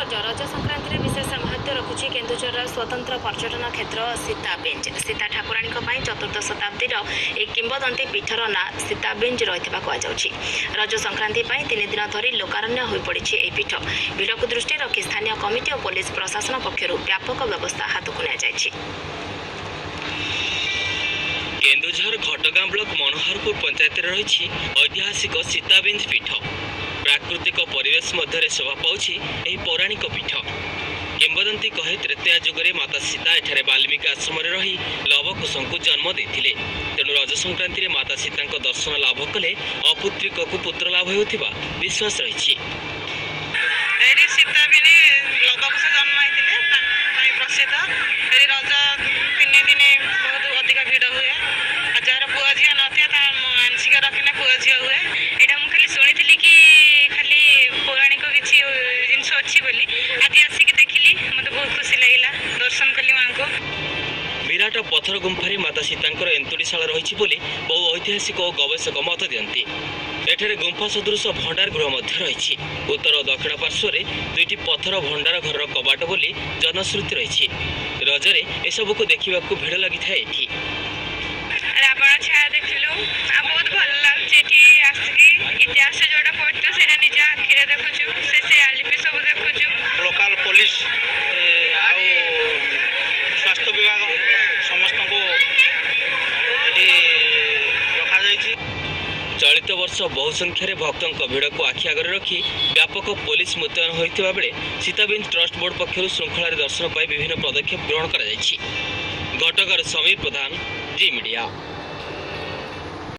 ରଜ। ରଜ ସଂକ୍ରାନ୍ତିରେ ବିଶେଷ ମହତ୍ତ୍ୱ ରଖୁଛି କେନ୍ଦୁଝରର ସ୍ୱତନ୍ତ୍ର ପର୍ଯ୍ୟଟନ କ୍ଷେତ୍ର ସୀତାବିଞ୍ଜ। ସୀତା ଠାକୁରାଣୀଙ୍କ ପାଇଁ ଚତୁର୍ଥ ଶତାବ୍ଦୀର ଏହି କିମ୍ବଦନ୍ତୀ ପୀଠର ନାଁ ସୀତାବିଞ୍ଜ ରହିଥିବା କୁହାଯାଉଛି। ରଜ ସଂକ୍ରାନ୍ତି ପାଇଁ 3 ଦିନ ଧରି ଲୋକାରଣ୍ୟ ହୋଇପଡ଼ିଛି ଏହି ପୀଠ। ଭିଡ଼କୁ ଦୃଷ୍ଟିରେ ରଖି ସ୍ଥାନୀୟ କମିଟି ଓ ପୋଲିସ ପ୍ରଶାସନ ପକ୍ଷରୁ ବ୍ୟାପକ ବ୍ୟବସ୍ଥା ହାତକୁ ନିଆଯାଇଛି। କେନ୍ଦୁଝର ଘଟଗାଁ ବ୍ଲକ ମନୋହରପୁର ପଞ୍ଚାୟତରେ ରହିଛି ଐତିହାସିକ ସୀତାବିଞ୍ଜ ପୀଠ। ପ୍ରାକୃତିକ ପରିବେଶ ମଧ୍ୟରେ ଶୋଭା ପାଉଛି ଏହି ପୌରାଣିକ ପୀଠ। କିମ୍ବଦନ୍ତୀ କହେ, ତ୍ରେତୟା ଯୁଗରେ ମାତା ସୀତା ଏଠାରେ ବାଲ୍ମୀକି ଆଶ୍ରମରେ ରହି ଲବକୁଶଙ୍କୁ ଜନ୍ମ ଦେଇଥିଲେ। ତେଣୁ ରଜ ସଂକ୍ରାନ୍ତିରେ ମାତା ସୀତାଙ୍କ ଦର୍ଶନ ଲାଭ କଲେ ଅପୁତ୍ରିକକୁ ପୁତ୍ର ଲାଭ ହେଉଥିବା ବିଶ୍ୱାସ ରହିଛି। ଏଇଠି ସୀତାବିନି ଲବକୁଶ ଜନ୍ମ ହେଇଥିଲେ, ତାଙ୍କ ପାଇଁ ପ୍ରସିଦ୍ଧ। ଏଠି ରଜ 3 ଦିନ ବହୁତ ଅଧିକ ଭିଡ଼ ହୁଏ, ଆଉ ଯାହାର ପୁଅ ଝିଅ ନଥିବ ତା ମାନସିକ ରଖିଲେ ପୁଅ ଝିଅ ହୁଏ। ଏଇଟା ମୁଁ ଖାଲି ଶୁଣିଥିଲି କି ଖାଲି ପୌରାଣିକ କିଛି ଜିନିଷ ଅଛି ବୋଲି, ଆଜି ଆସିକି ଦେଖିଲି, ମୋତେ ବହୁତ ଖୁସି ଲାଗିଲା, ଦର୍ଶନ କଲି ମାଆଙ୍କୁ। ବିରାଟ ପଥର ଗୁମ୍ଫାରେ ମାତା ସୀତାଙ୍କର ଏନ୍ତୁଡ଼ିଶାଳ ରହିଛି ବୋଲି ବହୁ ଐତିହାସିକ ଓ ଗବେଷକ ମତ ଦିଅନ୍ତି। ଏଠାରେ ଗୁମ୍ଫା ସଦୃଶ ଭଣ୍ଡାର ଗୃହ ମଧ୍ୟ ରହିଛି। ଉତ୍ତର ଓ ଦକ୍ଷିଣ ପାର୍ଶ୍ୱରେ 2ଟି ପଥର ଭଣ୍ଡାର ଘରର କବାଟ ବୋଲି ଜନଶ୍ରୁତି ରହିଛି। ରଜରେ ଏସବୁକୁ ଦେଖିବାକୁ ଭିଡ଼ ଲାଗିଥାଏ ଏଠି। ରାବଣ ଛାୟା ଦେଖିଲୁ, ଆଉ ବହୁତ ଭଲ ଲାଗୁଛି ଏଠି ଆସିକି। ଇତିହାସ ଯୋଉଟା ପଢୁଛୁ ସେଇଟା ନିଜ ଆଖିରେ ଦେଖୁଛୁ, ସେ ଶିଳାଲିପି ସବୁ ଦେଖୁଛୁ। ଲୋକାଲ ପୋଲିସ ଆଉ ସ୍ୱାସ୍ଥ୍ୟ ବିଭାଗ ସମସ୍ତଙ୍କୁ ଏଠି ରଖାଯାଇଛି। ଚଳିତ ବର୍ଷ ବହୁ ସଂଖ୍ୟାରେ ଭକ୍ତଙ୍କ ଭିଡ଼କୁ ଆଖି ଆଗରେ ରଖି ବ୍ୟାପକ ପୋଲିସ ମୁତୟନ ହୋଇଥିବା ବେଳେ ସୀତାବିଞ୍ଜ ଟ୍ରଷ୍ଟ ବୋର୍ଡ ପକ୍ଷରୁ ଶୃଙ୍ଖଳାରେ ଦର୍ଶନ ପାଇଁ ବିଭିନ୍ନ ପଦକ୍ଷେପ ଗ୍ରହଣ କରାଯାଇଛି। ଘଟଗାଁରୁ ସମୀର ପ୍ରଧାନ, ଜି ମିଡିଆ।